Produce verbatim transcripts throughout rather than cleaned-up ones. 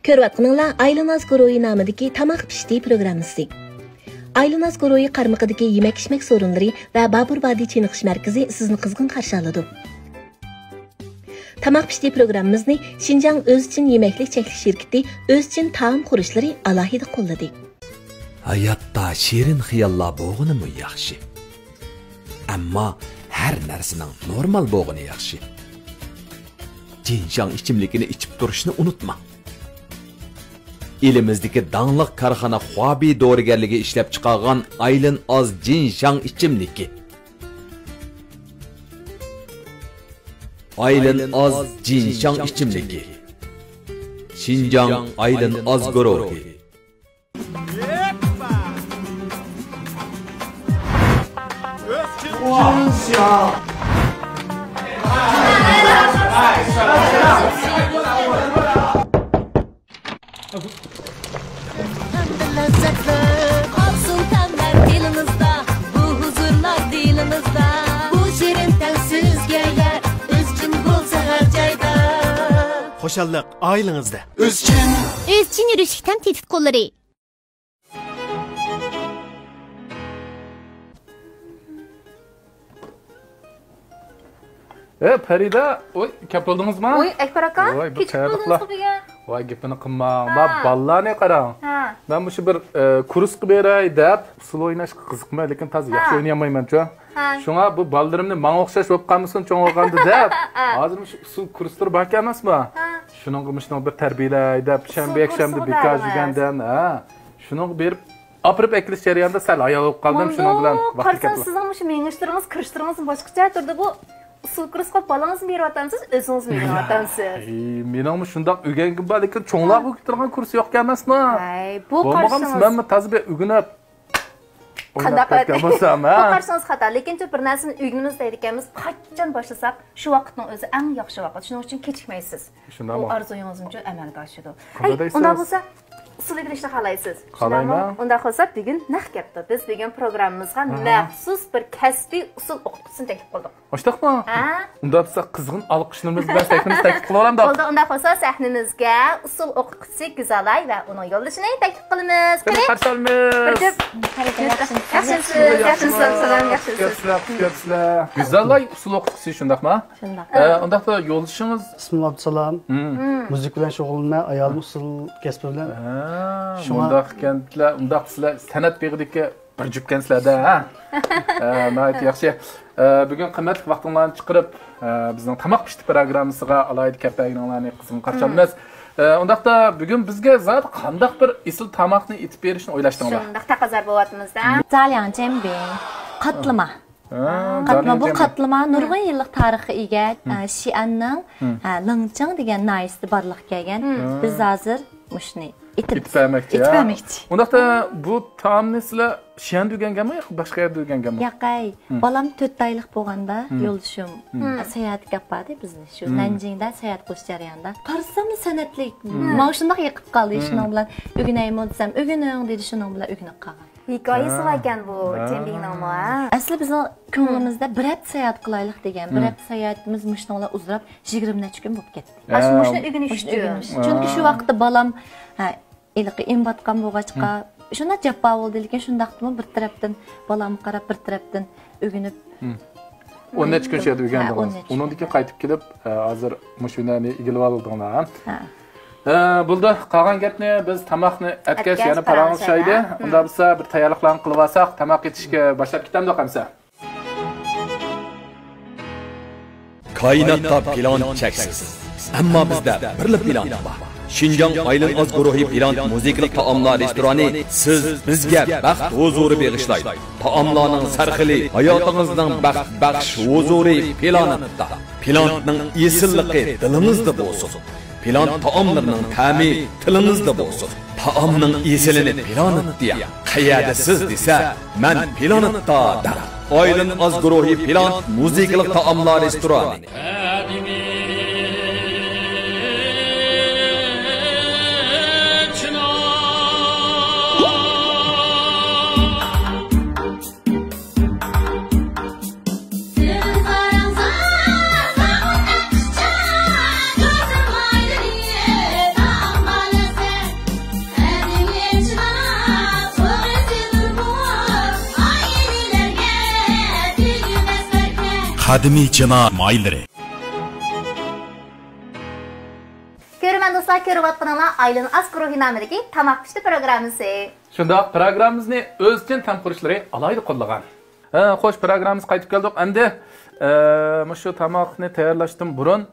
كۆرۈۋاتقىنىڭلار ئايلىناز گۇرۇھى نامىدىكى تاماق پىشتى پروگراممىسى. ئايلىناز گۇرۇھى قارمىقىدىكى يېمەك-ئىچمەك سورۇنلىرى ۋە بابۇر ۋادى چېنىقىش مەركىزى سىزنى قىزغىن قارشى ئالىدۇ. تاماق پىشتى پروگراممىمىزنى شىنجاڭ ئۆزچىن يېمەكلىك چەكلىك شىركىتى ئۆزچىن تائام خۇرۇچلىرى ئالاھىدە قوللىدى. ھاياتتا شېرىن خىياللار بولغىنىمۇ ياخشى. ئەمما ھەر نەرسىنىڭ نورمال بولغىنى ياخشى. جىنشاڭ ئىچىملىكىنى ئىچىپ تۇرۇشنى ئۇنتۇماڭ. ئېلىمىزدىكى داڭلىق كارخانا خۇابى دورىگەرلىكى ئىشلەپچىقارغان ئايلىن ئاز جىنشاڭ ئىچىملىكى. ئايلىن ئاز جىنشاڭ ئىچىملىكى. شىنجاڭ ئايلىن ئاز گۇرۇھى. ئەمدى لەززەتلەر قالسۇن تەملەر دىلىڭىزدا، بۇ ھۇزۇرلار دىلىڭىزدا. بۇ شېرىن تەم سىزگە يار، ئۆزچىن بولسا ھەر جايدا. خۇشاللىق ئائىلىڭىزدە. ئۆزچىن. ئۆزچىن يۈرۈشلۈك تەم تېتىتقۇلىرى. ئە، پەرىدە، ۋوي، كەپ بولدىڭىزما؟ ۋوي، ئەكبەر ئاكا، ۋوي، بۇ كېچىكىپ قېرىلىقلار. بولدىڭىزغۇ بۈگۈن. ۋاي، گېپىنى قىلماڭ. ھە. ما بالىلارنى قاراڭ. ھە. مەن مۇشۇ بىر، ئە، كۇرسقا بېرەي دەپ ئۇسسۇل ئويناشقا قىزىقىمەن، لېكىن تازا ياخشى ھە. ئوينىيالمايمەنچۇ. ھە. شۇڭا بۇ بالىلىرىمنى ماڭا ئوخشاش بولۇپ قالمىسۇن چوڭ بولغاندا دەپ، ھە. ھازىر مۇشۇ ئۇسسۇل كۇرسلىرى باركەن ئەمەسمۇ؟ ھە. شۇنىڭغا مۇشۇنىڭ بىر تەربىيەلەي دەپ، شەنبە، ئۇسسۇل يەكشەنبىدە كۇرسىغا بىكار بەردىڭىز. يۈرگەندىن، ھە. شۇنىڭغا بېرىپ ئاپىرىپ ئەكېلىش جەريانىدا سەل ھايال بولۇپ قالدىم، شۇنىڭ بىلەن ۋاقىت قارىسام، كەتتى. سىزنىڭ مۇشۇ مېڭىشلىرىڭىز، كىرىشلىرىڭىز باشقىچە تۇردى. بۇ ئۇسسۇل كۇرسقا بالىڭىزنى بېرىۋاتامسىز، ئۆزىڭىزمۇ ئۆگىنىۋاتامسىز؟ ئەي، مېنىڭمۇ شۇنداق ئۆگەنگۈم بار، لېكىن چوڭلارغا ئۆگىتىدىغان كۇرس يوقكەن ئەمەسمۇ؟ ئەي، بۇ بولمىغان قارىشىڭىز مەنمۇ تازا بىر ئۆگىنىپ، قانداق ئويناپ كەتكەن بولسام، ھە؟ بۇ قارىشىڭىز خاتا، لېكىنچۇ بىر نەرسىنى ئۆگىنىمىز دەيدىكەنمىز، قاچان باشلىساق، شۇ ۋاقىتنىڭ ئۆزى ئەڭ ياخشى ۋاقىت، شۇنىڭ ئۈچۈن كېچىكمەيسىز. شۇنداقمۇ؟ ئۇ ئارزۇيىڭىزمۇ ئەمەلگە ئاشىدۇ. قانداق ھەي، دەيسىز؟ ئۇنداق بولسا، ئۇسسۇل ئۆگىنىشنى خالايسىز؟ قالايمەن. شۇنداقمۇ؟ ئۇنداق بولسا، بۈگۈن نەق گەپتۇ. بىز بۈگۈن پروگراممىمىزغا ئاھا. مەخسۇس بىر كەسپىي ئۇسسۇل ئوقۇتقۇچىسىنى تەكلىپ قىلدۇق. ئاشۇنداقمۇ؟ ھە؟ ئۇنداق بولسا، قىزغىن ئالقىشلىرىمىز بىلەن سەھنىمىزنى تەكلىپ قىلىۋالامدۇق. بولدى، ئۇنداق بولسا، سەھنىمىزگە ئۇسسۇل ئوقۇتقۇچىسى گۈزەلاي ۋە ئۇنىڭ يولدىشىنى تەكلىپ قىلىمىز. قېنى، قېنى. قارشى ئالىمىز. بىر جۈپ. ياخشىمۇسىز؟ ياخشىمۇسىز؟ سالام، ياخشىمۇسىز؟ كۆپ سىلەر، كۆپ سىلەر. گۈزەلاي ئۇسسۇل ئوقۇتقۇچىسى شۇنداقمۇ؟ شۇنداق. ئە، ئۇنداقتا يولدىشىڭىز؟ ئىسمىم ئابدۇسالام. مم. مم. مۇزىكا بىلەن شۇغۇللىنىمەن، ئايالىم ئۇسسۇل كەسپى بىلەن. ھە، شۇڭا مۇنداق ئىكەنسىلەر، ئۇنداق سىلەر سەنئەت بېغىدىكى بىر جۈپكەنسىلەر-دە، ھە؟ ئە، ناھايىتى ياخشى. ئە، بۈگۈن قىممەتلىك ۋاقتىڭلارنى چىقىرىپ، ئە، بىزنىڭ تاماق پىشتى پروگراممىسىغا ئالاھىدە كەپ بەرگىنىڭلارنى قىزغىن قارشى مم. ئالىمىز. ئە، ئۇنداقتا بۈگۈن بىزگە زادى قانداق بىر ئېسىل تاماقنى ئېتىپ بېرىشنى ئويلاشتىڭلار؟ شۇنداق تەقەززا بولۇۋاتىمىز-دە. جالياڭ جيەنبىڭ، قاتلىما. ھە، قاتلىما، بۇ جالياڭ جيەنبىڭ. قاتلىما نۇرغۇن يىللىق تارىخقا ئىگە، مم. ئە، شىئەننىڭ، مم. ئە، لىڭچىڭ دېگەن ناھىيەسىدە بارلىققا كەلگەن. مم. بىز ھازىر مۇشۇنى ئېتىپ، ئېتىپ بەرمەكچى، ئېتىپ ھە؟ بەرمەكچى. ئۇنداقتا بۇ تائامنى سىلەر شىئەندە ئۆگەنگەنمۇ ياكى باشقا يەردە ئۆگەنگەنمۇ؟ ياقەي، مم. بالام تۆت ئايلىق بولغاندا مم. يولدىشىم، مم. ئە، ساياھەتكە ئاپاردى بىزنى. شۇ مم. نەنجىڭدە ساياھەت قىلىش جەريانىدا. قارىساملا سەنئەتلىك. مم. ماڭا شۇنداق يېقىپ قالدى. مم. شۇنىڭ بىلەن ئۆگىنەيمۇ دېسەم، ئۆگىنىڭ دېدى، شۇنىڭ بىلەن ئۆگىنىپ قالغان. ھېكايىسى ھە. باركەن بۇ ھە. جيەنبىڭنىڭمۇ، ھە؟ ئەسلى بىزنىڭ كۆڭلىمىزدە بىر ھەپتە ساياھەت قىلايلىق دېگەن، بىر مم. ھەپتە ساياھىتىمىز مۇشۇنىڭ بىلەن ئۇزىراپ، يىگىرمە نەچچە كۈن بولۇپ كەتتى. ھە. ئاشۇ مۇشۇنى ئۆگىنىش مۇشۇنى ئۈچۈن. ئۆگىنىش. ھە. چۈنكى شۇ ۋاقىتتا بالام، ھە، ھېلىقى ئىم باتقان بولغاچقا، مم. شۇنداق جاپا بولدى، لېكىن شۇنداقتىمۇ بىر تەرەپتىن بالامغا قاراپ، بىر تەرەپتىن ئۆگىنىپ، مم. ئون نەچچە كۈن شۇ يەردە ھە، ئۆگەندىڭىز. ئون نەچچە ئۇنىڭدىن كېيىن كۈن. قايتىپ كېلىپ، ئە، ھازىر مۇشۇ ھۈنەرنى ئىگىلىۋالدىڭلار. ھە. ھە، بولدى. قالغان گەپنى بىز تاماقنى ئەتكەچ ئەتكەچ يەنە پاراڭلىشايلى. پاراڭلىشايلى. ھە. ئۇنداق بولسا بىر تەييارلىقلارنى قىلىۋالساق، تاماق ئېتىشكە باشلاپ كېتەمدۇق ئەمسە؟ كائىناتتا پىلان چەكسىز. ئەمما بىزدە بىرلا پىلان بار. شىنجاڭ ئايلىن ئاز گۇرۇھى پىلانت مۇزىكىلىق تائاملار رېستورانى سىز بىزگە بەخت ھۇزۇرى بېغىشلايدۇ. تائاملارنىڭ سەرخىلى ھاياتىڭىزنىڭ بەخت بەخش ھۇزۇرى پىلانتتا. پىلانتنىڭ ئېسىللىقى دىلىڭىزدا بولسۇن. پىلانت تائاملىرىنىڭ تەمى تىلىڭىزدا بولسۇن. تائامنىڭ ئېسىلىنى پىلانت دېيە. قەيەردە سىز دېسە، مەن پىلانتتا دەڭ. ئايلىن ئاز گۇرۇھى پىلانت مۇزىكىلىق تائاملار رېستورانى. قەدىمىي چىنا مايلىرى. كۆرۈرمەن دوستلار، كۆرۈۋاتقىنىڭلار ئايلىن ئاسقۇ روھى نامىدىكى تاماق پىشتى پروگراممىسى. شۇنداق، پروگراممىمىزنى ئۆزچىن تەم خۇرۇچلىرى ئالاھىدە قوللىغان. ھە، خوش، پروگراممىمىزغا قايتىپ كەلدۇق. ئەمدى، ئە، مۇشۇ تاماقنى تەييارلاشتىن بۇرۇن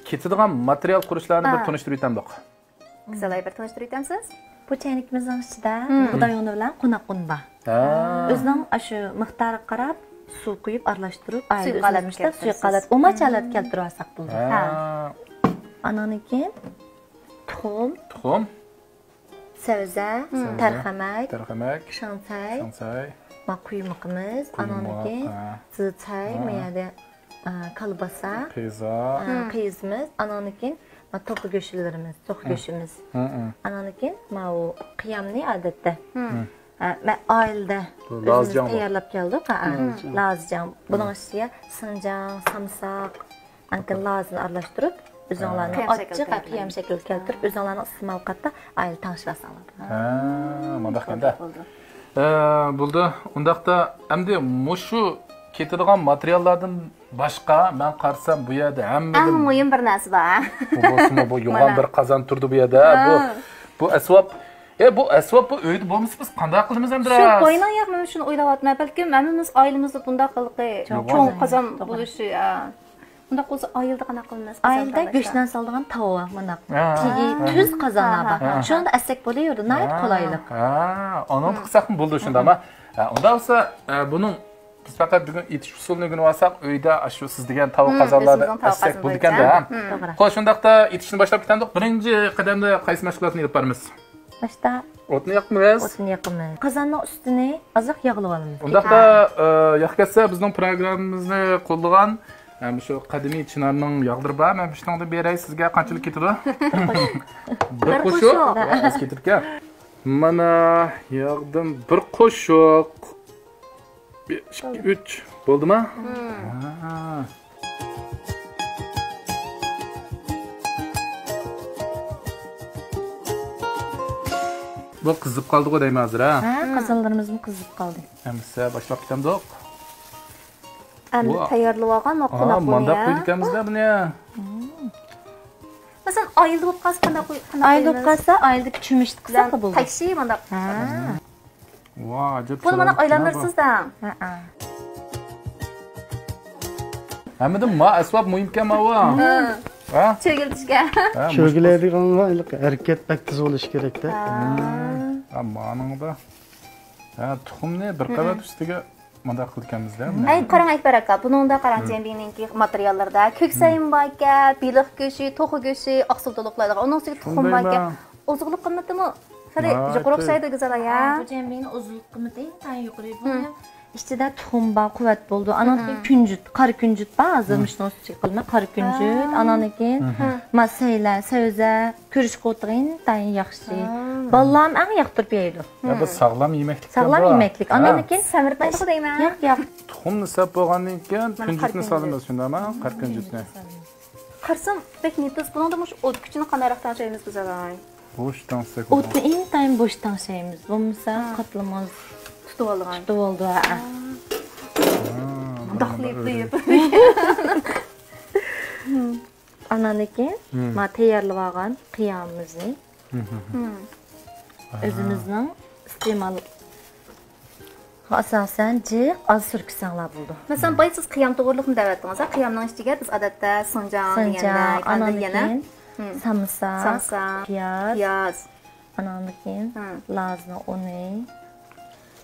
كېتىدىغان ماتېرىيال خۇرۇچلارنى بىر تونۇشتۇرۇۋېتەمدۇق. گۈزەل ئاي، بىر تونۇشتۇرۇۋېتەمسىز؟ بۇ چەينىكىمىزنىڭ ئىچىدە بۇداي ئۇنى بىلەن قوناق ئۇن بار. ھە. ئۆزىنىڭ ئاشۇ مىقدارىغا قاراپ سۇ قۇيۇپ ئارىلاشتۇرۇپ، ئايرىپ سۇيۇقھالەتنى ئۆزىمىزچە كەلتۈرىسىز. سۇيۇقھالەت، ئۇماچ ھالەتكە كەلتۈرۈۋالساق بولىدۇ. ھە. ھە. ئانىڭدىن كېيىن تۇخۇم، تۇخۇم، سەۋزە، سەۋزە، تەرخەمەك، تەرخەمەك، شاڭسەي، شاڭسەي، ما قۇيمىقىمىز، قۇيماق، ئانىڭدىن كېيىن ھە. زىچەي، ھە. ما يەردە ئا، كالباسا، پىززا. ئا، پىززىمىز، ئانىڭدىن كېيىن، ما، توخۇ گۆشلىرىمىز، توخۇ گۆشىمىز. ھە، ھە. ئانىڭدىن كېيىن، ماۋۇ قىيامنى ئادەتتە، ھە، مەن ئائىلىدە ئۆزىمىز تەييارلاپ كەلدۇق. ھە، ھە. لازىجياڭ. بۇنىڭ ئىچىگە سىڭجاڭ، سامساق، ئانكىن لازىنى ئارىلاشتۇرۇپ، ئۆزۈڭلارنىڭ ئاچچىق قىيام شەكلىگە كەلتۈرۈپ، ئۆزۈڭلارنىڭ ئىستېمال قاتتا ئائىلە تەڭشىۋالساڭلار. ھە، مۇنداق ئىكەن-دە. ھە، بولدى. ئۇنداقتا ئەمدى مۇشۇ كېتىدىغان ماتېرىياللاردىن باشقا، مەن قارىسام، بۇ يەردە ھەممىدىن ئەڭ مۇھىم بىر نەرسە بار. بۇ بولسىمۇ، بۇ يوغان بىر قازان تۇرىدۇ بۇ يەردە. بۇ، بۇ ئەسۋاب، ئە، بۇ ئەسۋاب بۇ ئۆيدە بولمىسا، بىز قانداق قىلىمىز ئەمدى؟ شۇ راست. بۇ ئاينىڭ ياق، مەن شۇنى ئويلاۋاتىمەن. بەلكىم ھەممىمىز ئائىلىمىزدە بۇنداق ھېلىقى چوڭ قازان بولۇشى، ھە. ئۇنداق بولسا، ئائىلىدە قانداق قىلىمىز؟ ئائىلىدە گۆشلەرنى سالىدىغان تاۋا، مۇنداق تېگى تۈز قازانلار بار. شۇنىڭدا ئەتسەك بولۇۋېرىدۇ، ناھايىتى قولايلىق. ھە، ئۇنىڭدا قىلساقمۇ بولىدۇ شۇنداقمۇ؟ ھە، ئۇنداق بولسا، ئە، بۇنىڭ بىز پەقەت بۈگۈن ئېتىش ئۇسۇلىنى ئۆگىنىۋالساق، ئۆيدە ئاشۇ سىز دېگەن تاۋا قازانلاردا ئەتسەك بولىدىكەن-دە. توغرا. خوش، شۇنداقتا ئېتىشنى باشلاپ كېتەمدۇق. بىرىنچى قەدەمدە قايسى مەشغۇلاتنى ئېلىپ بارىمىز؟ باشتا ئوتنى ياقىمىز. ئوتنى ياقىمىز. قازاننىڭ ئۈستىنى ئازراق ياغلىۋالىمىز. ئۇنداقتا، ئە، ياق كەتسە، بىزنىڭ پروگراممىمىزنى قوللىغان، ئە، مۇشۇ قەدىمىي چىنارنىڭ ياغلىرى بار. مەن شۇنىڭدىن بېرەي سىزگە. قانچىلىك كېتىدۇ؟ بىر قوشۇق. بىر قوشۇق. ئاز كېتىدىكەن. مانا ياغدىم بىر قوشۇق. بىر، ئىككى، ئۈچ. بولدىما؟ ھە. بۇ قىزىپ قالدىغۇ دەيمەن ھازىر، ھە؟ ھە، قازانلىرىمىزمۇ قىزىپ قالدى. ئەمىسە باشلاپ كېتەمدۇق. ئەمدى تەييارلىۋالغان ما قوناق ئۇنى، مانداق قويىدىكەنمىز-دە بۇنى. مەسىلەن، ئائىلىدە بولۇپ قالسا قانداق قوي-، قانداق قويىمىز؟ ئائىلىدە بولۇپ قالسا، ئائىلىدىكى چۆمۈچتە قىلساق بولىدۇ. تەكشى مانداق. ھە. ۋاھ، ئەجەب. بۇنى مانا ئايلاندۇرىسىز-دە. ھەممىدىن ما ئەسۋاب مۇھىمكەن ماۋۇ. ھە؟ چۆگىلىتىشكە. چۆگىلەيدىغانغا ھەرىكەت بەك تېز بولۇشى كېرەك-دە. ھە، مانىڭدا. ھە، تۇخۇمنى بىر قەۋەت ئۈستىگە مۇنداق قىلىدىكەنمىز-دە. ئەي، قاراڭ، ئەكبەر ئاكا، بۇنىڭدا قاراڭ، جيەنبىڭنىڭكى ماتېرىياللىرىدا كۆك سەيمۇ باركەن، بېلىق گۆشى، توخۇ گۆشى، ئاقسىل تولۇقلايدىغان. ئۇنىڭ ئۈستىگە تۇخۇم باركەن. ئوزۇقلۇق قىممىتىمۇ خېلى يۇقىرى ئوخشايدۇ، گۈزەل ئايا. بۇ جيەنبىڭنىڭ ئوزۇقلۇق قىممىتى ئىنتايىن يۇقىرى. بۇ ئىچىدە تۇخۇم بار، قۇۋۋەت بولىدۇ. ئانان كېيىن كۈنجۈت، قارا كۈنجۈت بار، ھازىر مۇشۇنىڭ ئۈستىگە قىلىمەن، قارا كۈنجۈت. ئانان كېيىن ما سەيلە، سەۋزە، كۆرۈشكە ئولتۇرغان ئىنتايىن ياخشى. بالىلارمۇ ئەڭ ياقتۇرۇپ يەيدۇ. يا، بۇ ساغلام يېمەكلىك. ساغلام يېمەكلىك. ئانان كېيىن سەمرىتمەيدىغۇ دەيمەن. ياق، ياق. تۇخۇمنى سەپ بولغاندىن كېيىن كۈنجۈتنى سالىمىز، شۇنداقمۇ؟ قارا كۈنجۈتنى. قارىسام، بەك نېپىز. بۇنىڭدا مۇشۇ ئوت كۈچىنى قانداقراق تەڭشەيمىز، گۈزەل ئاي؟ بوش تەڭشەك. ئوتنى ئىنتايىن بوش تەڭشەيمىز. بولمىسا قاتلىماز. تۇتۇۋالىدىغان. تۇتۇۋالىدۇ، ھە. مۇنداق قىلىپ. ئانان كېيىن ما تەييارلىۋالغان قىيامىمىزنى ئۆزىمىزنىڭ ئىستېمال ئاساسەن جىق ئاز سۈركىسەڭلار بولىدۇ. مەسىلەن، بايا سىز قىيام توغرىلىقنى دەۋەتتىڭىز. قىيامنىڭ ئىچىگە بىز ئادەتتە سىڭجاڭ دېگەندەك، ئاندىن يەنە سامساق، پىياز، ئاناندىن كېيىن لازنىڭ ئۇنى.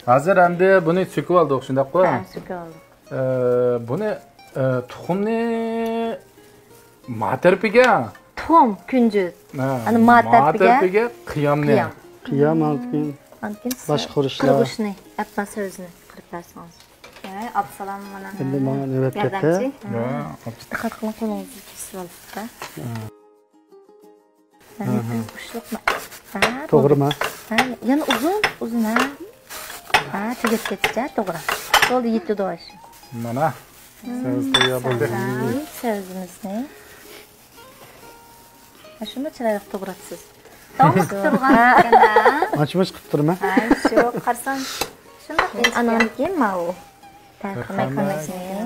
ھازىر ئەمدى بۇنى سۆكۈۋالدۇق، شۇنداققۇ؟ ھە، سۆكۈۋالدۇق. ئە، بۇنى، ئە، تۇخۇمنى ما تەرىپىگە؟ تۇخۇم، كۈنجۈت. ھە، ئەنە ما تەرىپىگە قىيامنى. قىيام. قىيام، ئاندىن كېيىن باشقا خۇرۇچلار. قىرغۇچنى، ئەپلا سۆزىنى قىرىپ بەرسىڭىز. ھە، ئابدۇسالام مانا. ئەمدى ماڭا نۆۋەت كەتتى. ھە، دىققەت قىلىڭ، قولىڭىزنى كېسىۋالدىڭىز. ھە. ھە، توغرىما؟ ھە، يەنە ئۇزۇن، ئۇزۇن، ھە. ھە، تۈگەپ كەتتى، توغرا. بولدى، يېتىدۇ ئاشۇ. مانا، سەۋزە تەييار بولدى. سەۋزىمىزنى. ھە، شۇنداق چىرايلىق توغراپسىز. داۋاملىق قىلىپ تۇرغان ئىكەن-ھە. ئاچماچ قىلىپ تۇرىمەن. ھە، شۇ، قارىسام، شۇنداق. ئانان كېيىن ماۋۇ. تەرخەمەك. تەرخەمەكنى.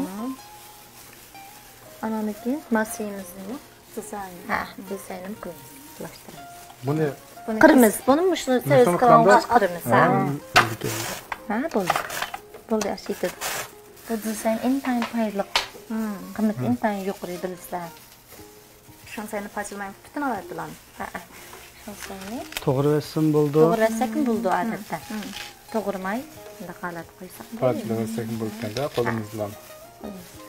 ئاناندىن كېيىن ماسىيىمىزنى، دىزاين. ھە، دىزاينىنى قىلىمىز، قىلاشتۇرىمىز. بۇنى بۇنى قىرىمىز. بۇنى مۇشۇ سېرىز قىلغانغا قىرىمىز. ھە. ھە، بولدى. ھە، بولدى. بولدى، ئاشۇ يېتىدۇ. بۇ دىزاين ئىنتايىن پايدىلىق. قىممىتى ئىنتايىن يۇقىرى، بىلىسىلەر. شۇڭسەينى پاچىلىماي پۈتۈن ئاۋاتىدىلان. ھەئە. شۇڭسەينى توغرىۋەتسەم بولىدۇ. توغرىۋەتسەكمۇ بولىدۇ ئادەتتە. توغرىماي، مۇنداق ھالەتتە قويساق بولىدۇ. پاچىلىۋەتسەكمۇ بولىدىكەن-دە، قولىمىزدىلان.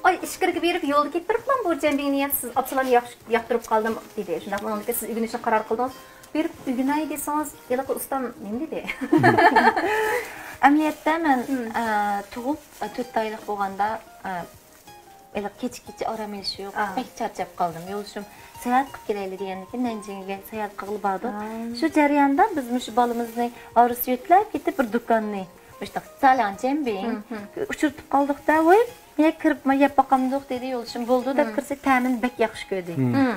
ئاي، ئىچكىرىگە بېرىپ يولدا كېتىپ بېرىپلا بۇ جەمبىنى يەپ، سىز ئاپىسىلارنى ياخشى ياقتۇرۇپ قالدىم، دېدى. شۇنداقمۇ ئۇنىڭدىن كېيىن سىز ئۆگىنىشنى قارار قىلدىڭىز. بېرىپ ئۆگىنەي دېسىڭىز، ھېلىقى ئۇستام نېمە دېدى؟ ئەمەلىيەتتە مەن، ئە، تۇغۇپ، ئە، تۆت ئايلىق بولغاندا، ئە، ھېلىقى كېچە-كېچە ئارام ئېلىش يوق. بەك چارچاپ قالدىم. يولدىشىم ساياھەت قىلىپ كېلەيلى دېگەندىن كېيىن نەنجىڭگە ساياھەت قىلغىلى باردۇق. شۇ جەرياندا بىز مۇشۇ بالىمىزنى ئارىسى يۆتلەپ كېتىپ بىر دۇكاننى، مۇشۇنداق سالياڭ جەمبىڭ ئۇچرىتىپ قالدۇق-دە، ۋوي، يەنە كىرىپ يەپ باقامدۇق دېدى يولدىشىم. بولدى دەپ كىرسە تەمىنى بەك ياخشى كۆردى.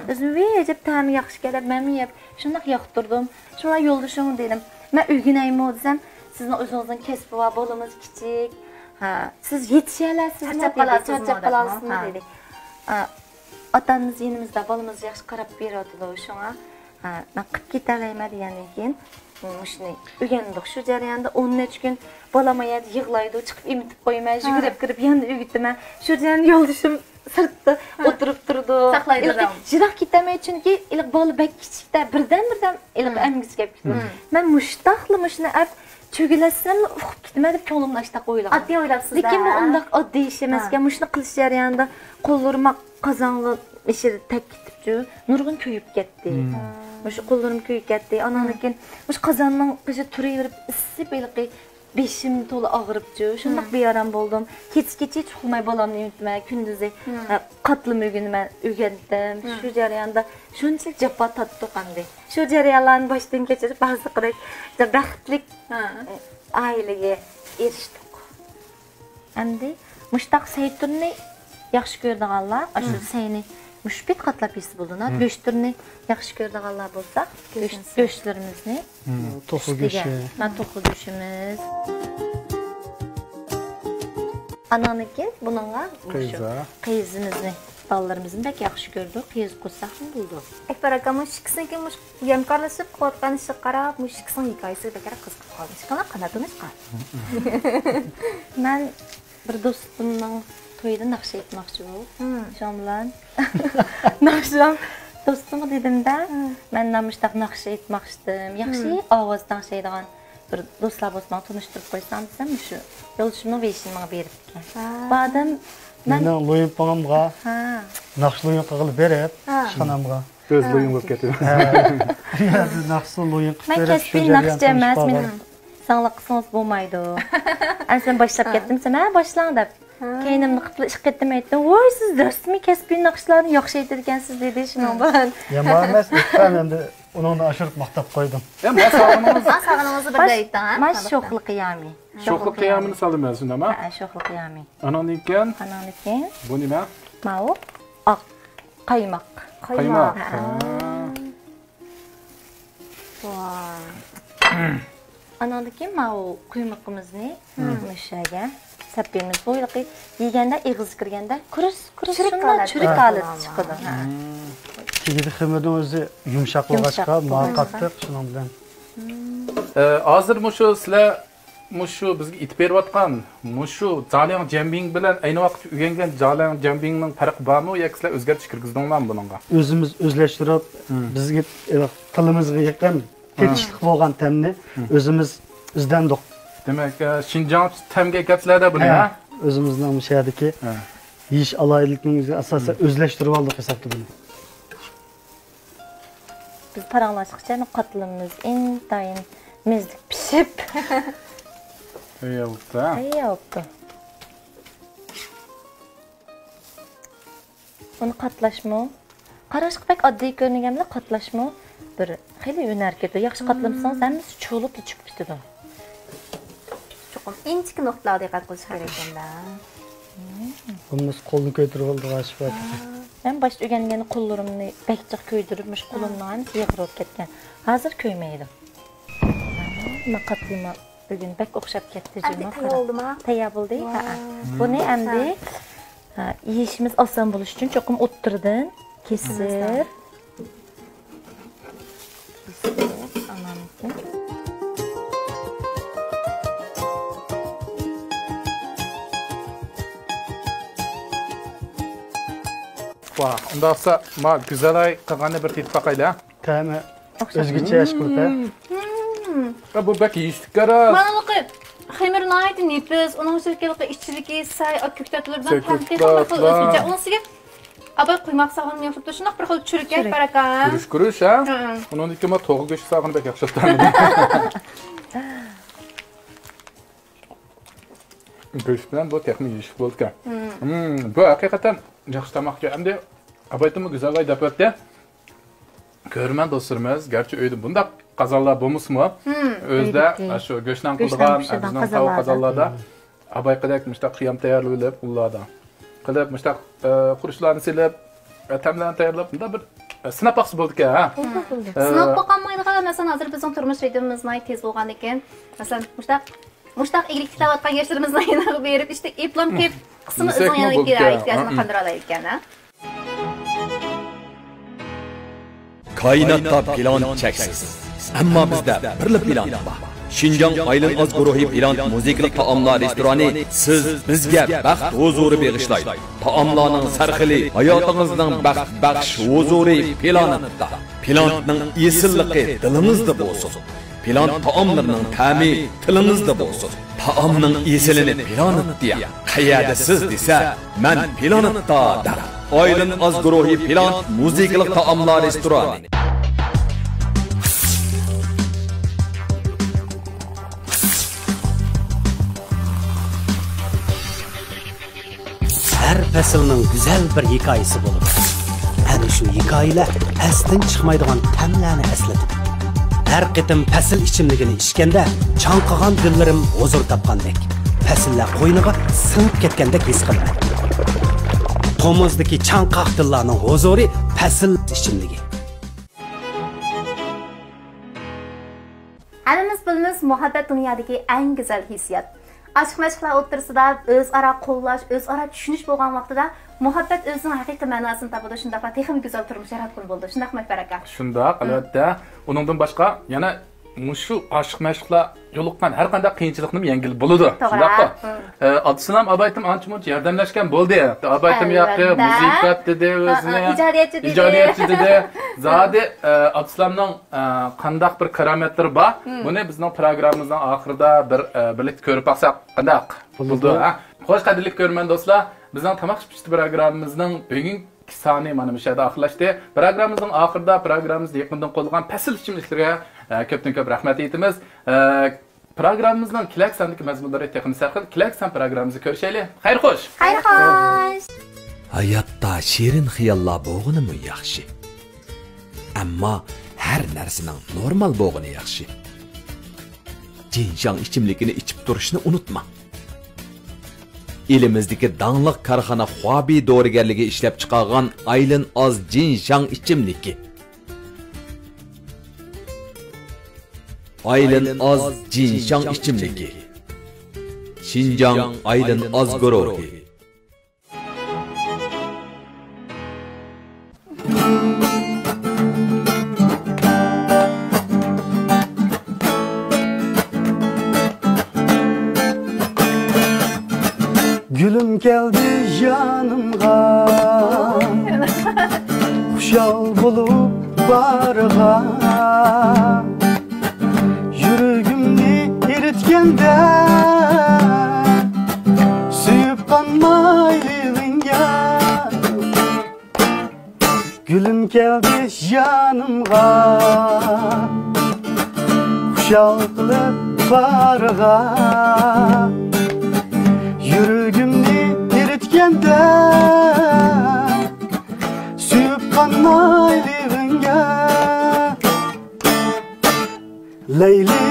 ئۆزۈم، ۋى، ئەجەب تەمى ياخشىكەن دەپ مەنمۇ يەپ شۇنداق ياقتۇردۇم. شۇڭا يولدىشىڭ دېدىم. مەن ئۆگىنەيمۇ دېسەم، سىزنىڭ ئۆزىڭىزنىڭ كەسپى بار، بالىڭىز كىچىك. ھە، سىز يېتىشەلەرسىزمۇ دېدى. چارچاپ قالارسىزمۇ دېدى. ھە. ئاتا-ئانىمىز يېنىمىزدا، بالىمىزغا ياخشى قاراپ بېرىۋاتىدۇ. شۇڭا، ھە، مەن قىلىپ كېتەلەيمەن دېگەندىن كېيىن، مۇشۇنى ئۆگەندۇق. شۇ جەرياندا ئون نەچچە كۈن بالام ئايەردە يىغلايدۇ، چىقىپ ئېمىتىپ قويىمەن، يۈگۈرۈپ كىرىپ يەنە ئۆگىتىمەن. شۇ جەرياندا يولدىشىم سىرتتا ئولتۇرۇپ تۇرىدۇ. ساقلايدۇ. يىراق كېتەلمەيدۇ، چۈنكى ھېلىقى بالا بەك كىچىكتە، بىردەن-بىردەن ھېلىقى ئەمگىسى كەپ كېتىدۇ. مەن مۇشتاقلا مۇشۇنى ئەپ چۆگىلەتسەملا ئۇخۇپ كېتىمەن دەپ كۆڭلۈمدە ئاشتاق ئويلىغان. ئاددىي ئويلاپسىز-دە. لېكىن بۇ ئۇنداق ئاددىي ئىش ئەمەسكەن. مۇشۇنى قىلىش جەريانىدا قوللىرىم قازانغا ئىچىدە تەگ كېتىپچۇ، نۇرغۇن كۆيۈپ كەتتى. مۇشۇ قوللىرىم كۆيۈپ كەتتى. ئاناندىن كېيىن مۇشۇ قازاننىڭ قېشىدا تۇرۇۋېرىپ ئىسسىپ ھېلىقى بېشىم تولا ئاغرىپچۇ، شۇنداق بىئارام بولدۇم. كېچە-كېچە ئۇخلىماي بالامنى ئېمىتىمەن، كۈندۈزى، ھە، قاتلىما ئۆگىنىمەن، ئۆگەندىم. شۇ جەرياندا شۇنچىلىك جاپا تارتتۇق ئەمدى. شۇ جەريانلارنى باشتىن كەچۈرۈپ، ھازىرقىدەك بەختلىك ئائىلىگە ئېرىشتۇق. ئەمدى مۇشتاق سەي تۈرىنى ياخشى كۆرىدىغانلار، ئاشۇ سەينى مۇشۇ پېتى قاتلاپ يېسە بولىدۇ. گۆش تۈرىنى ياخشى كۆرىدىغانلار بولسا، گۆش، گۆشلىرىمىزنى توخۇ ئۈستىگە. گۆشى. مانا توخۇ گۆشىمىز. ئاناندىن كېيىن بۇنىڭغا مۇشۇ قىزا. قىزىمىزنى، بالىلىرىمىزنى بەك ياخشى كۆرىدۇ. قىز قوشساقمۇ بولىدۇ. ئەكبەر ئاكا، مۇشۇ ئىككىسىنىڭكى مۇشۇ ھەمكارلىشىپ قىلىۋاتقان ئىشىغا قاراپ، مۇشۇ ئىككىسىنىڭ ھېكايىسى بەكرەك قىزىقىپ قالدى. ئىشقىلىپ، قانداق تونۇشقان؟ مەن بىر دوستۇمنىڭ تويىدا ناخشا ئېيتماقچى بولۇپ، شۇنىڭ بىلەن ناخشام دوستۇمغا دېدىمدە، مەن مۇشۇنداق ناخشا ئېيتماقچىدىم، ياخشى ئاۋاز تەڭشەيدىغان بىر دوستلار بولسا ماڭا تونۇشتۇرۇپ قويساڭ دېسەم، مۇشۇ يولدىشىمنىڭ ۋېيشىنى ماڭا بېرىپتىكەن. باردىم، مەن مېنىڭ لۇيىڭپىڭىمغا ھە. ناخشا لۇيىڭ قىلغىلى بېرىپ، ھە. ئىشخانامغا. ئۆز لۇيىڭ بولۇپ كەتتى. ھە. ئۇ يەردە ناخشا لۇيىڭ قىلىپ مەن بېرىپ، شۇ كەسپىي جەريان ناخشىچى ئەمەس، تونۇشۇپ مېنىڭ قالغان. ساڭا قىلسىڭىز بولمايدۇ. ئەمدى سەن باشلاپ ھە. كەتتىم دېسەم، ھە، باشلاڭ دەپ. ھە. كەينىمدە قىپلا ئىشقا كەتتىم ئەيتتىم، ۋوي، سىز رەسمىي كەسپىي ناخشىلارنى ياخشى ئېيتىدىكەنسىز دېدى، شۇنىڭ ھە. بىلەن. يامان ئەمەس، ئېيتقان ئەمدى ئۇنىڭدىن ئاشۇرۇپ ماختاپ قويدۇم. يا، ما سالغىنىڭىز. ما سالغىنىڭىزنى بىردە ئېيتىڭ، ھە؟ ما شوخلا قىيامى. شوخلا قىيامىنى سالىمەن شۇنداقمۇ؟ ھە، شوخلا قىيامى. ئاناندىن كېيىن؟ ئاناندىن كېيىن؟ بۇ نېمە؟ ماۋۇ ئاق قايماق. قايماق. ھە. ھە. ۋاي. ئاناندىن كېيىن ماۋۇ قۇيمىقىمىزنى مۇشۇ يەرگە سەپىمىز. بۇ ھېلىقى يېگەندە ئېغىزغا كىرگەندە كۇرۇس، كۇرۇس چۈرۈك شۇنداق ھالەتتە چۈرۈك ھالەتتە چىقىدۇ. ھە. تېگىدە خېمىرنىڭ ئۆزى يۇمشاق بولغاچقا، يۇمشاق ماۋۇ بولغاچقا. قاتتىق، شۇنىڭ بىلەن. ئە، ھازىر مۇشۇ سىلەر مۇشۇ بىزگە ئېيتىپ بېرىۋاتقان مۇشۇ جالياڭ جيەنبىڭ بىلەن ئەينى ۋاقىتتا ئۆگەنگەن جالياڭ جيەنبىڭنىڭ پەرقى بارمۇ ياكى سىلەر ئۆزگەرتىش كىرگۈزدۈڭلارمۇ بۇنىڭغا؟ ئۆزىمىز ئۆزلەشتۈرۈپ، بىزگە، ئە، تىلىمىزغا يېقىن، تېتىشلىق بولغان تەمنى ئۆزىمىز ئىزدەندۇق. دېمەك، ئە، شىنجاڭ تەمگە ئەكەپسىلەر-دە بۇنى، ھە؟ ھە؟ ئۆزىمىزنىڭ مۇشۇ يەردىكى يېيىش ئالاھىدىلىكىمىزگە ئاساسەن ئۆزلەشتۈرۈۋالدۇق ھېسابتا بۇنى. بىز پاراڭلاشقىچە قاتلىمىمىز ئىنتايىن مەززىلىك پىشىپ. تەييار بوپتۇ. تەييار بوپتۇ. بۇنى قاتلاشمۇ؟ قاراشقا بەك ئاددىي كۆرۈنگەن بىلەن قاتلاشمۇ بىر خېلى ھۈنەر كېتىدۇ. ياخشى قاتلىمىسىڭىز، ھەممىسى چۇۋۇلۇپ تۇتۇشۇپ كېتىدۇ. چوقۇم ئىنچىكە نۇقتىلارغا دىققەت قىلىش كېرەك ئەمدى. بولمىسا قولنى كۆيدۈرۈپ ئالىدىغان ئىش بار. مەن باشتا ئۆگەنگەندە قوللىرىمنى بەك جىق كۆيدۈرۈپ، مۇشۇ قولۇمنىڭ ھەممىسى يېغىر بولۇپ كەتكەن. ھازىر كۆيمەيدۇ. مانا قاتلىما بۈگۈن بەك ئوخشاپ كەتتى. ئەمدى جۇمۇ، تەييار قارا. بولدىما؟ تەييار بولدى. ۋاي. ھەئە. بۇنى ئەمدى ھە. يېيىشىمىز ئاسان بولۇشى ئۈچۈن چوقۇم ئوتتۇرىدىن كېسىپ. ۋاھ، ئۇنداقسا ما گۈزەلاي قىلغاننى بىر تېتىپ باقايلى. تەمى ئوخشاپ. ئۆزگىچە ئەشكۇرتە. ھە، بۇ بەك يېيىشلىك راست. مانا بۇ خېمىر ناھايىتى نېپىز، ئۇنىڭ ئىچىدىكى ئىچىدىكى سەي، كۆكتاتلىرىدىن تەم تېخىمۇ بىر خىل ئۆزگىچە. ئۇنىڭ ئۈستىگە ئاباي قۇيماق سالغىنىمۇ ياخشى بوپتۇ، شۇنداق بىر خىل چۈرۈكەك بار ئەكەن. گۈرۈچ، گۈرۈچ، ھە؟ ھە. ئۇنىڭدىكى ما توغا گۆشى سالغىنى بەك ياخشى بوپتۇ. گۆش بىلەن بۇ تېخىمۇ يېيىشلىك بولىدىكەن. ھىم، بۇ ھەقىقەتەن ياخشى تاماق ئىكەن. ئەمدى ئابايتىممۇ گۈزەللاي دەپ ئۆتتى. كۆرۈرمەن دوستلىرىمىز، گەرچە ئۆيدە بۇنداق قازانلار بولمىسىمۇ، ئۆزىدە ئاشۇ گۆشنان قىلىدىغان، بىزنىڭ تاۋا قازانلاردا ئابايقىدەك مۇشۇنداق قىيام تەييارلىۋېلىپ، ئۇلاردا قىلىپ، مۇشۇنداق، ئە، خۇرۇچلارنى سېلىپ، ئە، تەملەرنى تەييارلاپ، بۇنداق بىر، ئە، سىناپ باقسا بولىدىكەن، ھە؟ بولدى، بولدى. ئە، سىناپ باقالمايدىغان، مەسىلەن، ھازىر بىزنىڭ تۇرمۇش رىتىمىمىز ناھايىتى تېز بولغاندىكىن، مەسىلەن، مۇشۇنداق، مۇشۇنداق ئىگىلىك تىكلەۋاتقان ياشلىرىمىزنىڭ يېنىغا بېرىپ، ئىشتە ئېپلام كېلىپ، قىسمى ئۆزىنىڭ يېنىغا كېلىپ، ئىگىلىك ئەھۋالىنى قاندۇرالايدىكەن، ھە؟ كائىناتتا پىلان چەكسىز. ئەمما بىزدە بىرلا پىلان بار. شىنجاڭ ئايلىن ئاز گۇرۇھى پىلان مۇزىكىلىق تائاملار رېستورانى سىز بىزگە بەخت ھۇزۇرى بېغىشلايدۇ. تائاملارنىڭ سەرخىلى ھاياتىڭىزنىڭ بەخت بەخش ھۇزۇرى پىلانىتتا. پىلانىتنىڭ ئېسىللىقى دىلىڭىزدا بولسۇن. پىلانىت تائاملىرىنىڭ تەمى تىلىڭىزدا بولسۇن. تائامنىڭ ئېسىلىنى پىلانىت دېيە. قەيەردە سىز دېسە، مەن پىلانىتتا دەڭ. ئايلىن ئاز گۇرۇھى پىلانىت مۇزىكىلىق تائاملار رېستورانى. ھەر پەسىلنىڭ گۈزەل بىر ھېكايىسى بولىدۇ. ئەنە شۇ ھېكايىلەر ئەستىن چىقمايدىغان تەملەرنى ئەسلىتىدۇ. ھەر قېتىم پەسىل ئىچىملىكىنى ئىچكەندە، چاڭقىغان دىللىرىم ھۇزۇر تاپقاندەك، پەسىللەر قوينىغا سىڭىپ كەتكەندەك ھېس قىلىمەن. تومۇزدىكى چاڭقاق دىللارنىڭ ھۇزۇرى پەسىل ئىچىملىكى. ھەممىمىز بىلىمىز، مۇھەببەت دۇنيادىكى ئەڭ گۈزەل ھېسسىيات. ئاشىق-مەشۇقلار ئوتتۇرىسىدا ئۆزئارا قوللاش، ئۆزئارا چۈشىنىش بولغان ۋاقتىدا مۇھەببەت ئۆزىنىڭ ھەقىقىي مەناسىنى تاپىدۇ، شۇنداقلا تېخىمۇ گۈزەل تۇرمۇش ياراتقىلى بولىدۇ. شۇنداقمۇ، ئەكبەر ئاكا؟ شۇنداق، ئەلۋەتتە. ئۇنىڭدىن باشقا يەنە مۇشۇ ئاشىق-مەشۇقلار يولۇققان ھەر قانداق قىيىنچىلىقنىمۇ يەڭگىلى بولىدۇ. توغرا. شۇنداققۇ؟ ئە، ئابدۇسالام ئابايتىم ئانچە-مۇنچە ياردەملەشكەن بولدى. ئابايتىم ياقى مۇزىكانت دېدى ئۆزىنى. ئىجادىيەتچى دېدى. ئىجادىيەتچى دېدى. زادى، ئە، ئابدۇسالامنىڭ، ئە، قانداق بىر كارامەتلىرى بار، بۇنى بىزنىڭ پروگراممىمىزنىڭ ئاخىرىدا بىر، ئە، بىرلىكتە كۆرۈپ باقساق قانداق بولىدۇ، ھە؟ خوش، قەدىرلىك كۆرۈرمەن دوستلار، بىزنىڭ تاماق پىشتى پروگراممىمىزنىڭ بۈگۈنكى سانى مانا مۇشۇ يەردە ئاخىرلاشتى. پروگراممىمىزنىڭ ئاخىرىدا پروگراممىمىزدا يېقىندىن قوللىغان پەسىل ئىچىملىكلىرىگە، ئە، كۆپتىن كۆپ رەھمەت ئېيتىمىز. ئە، پروگراممىمىزنىڭ كېلەك ساندىكى مەزمۇنلىرى تېخىمۇ سەرخىل. كېلەك سان پروگراممىمىزدا كۆرۈشەيلى. خەير خوش! خەير خوش! ھاياتتا شېرىن خىياللار بولغىنىمۇ ياخشى. ئەمما ھەر نەرسىنىڭ نورمال بولغىنى ياخشى. جىنشاڭ ئىچىملىكىنى ئىچىپ تۇرۇشنى ئۇنتۇماڭ. ئېلىمىزدىكى داڭلىق كارخانا خۇابى دورىگەرلىكى ئىشلەپچىقارغان ئايلىن ئاز جىنشاڭ ئىچىملىكى. ئايلىن ئاز جىنشاڭ ئىچىملىكى. شىنجاڭ ئايلىن ئاز گۇرۇھى. گۈلۈم كەلدى يانىمغا، خۇشال بولۇپ بارغا. يۈرىكىمنى ئېرىتكەندە، سۆيۈپ قانمايلى مەڭگۈ. گۈلۈم كەلدى يانىمغا، خۇشال قىلىپ بارغا. يۈرىكىمنى ئېرىتكەندە، سۆيۈپ قانمايلى مەڭگۈ. لەيلى.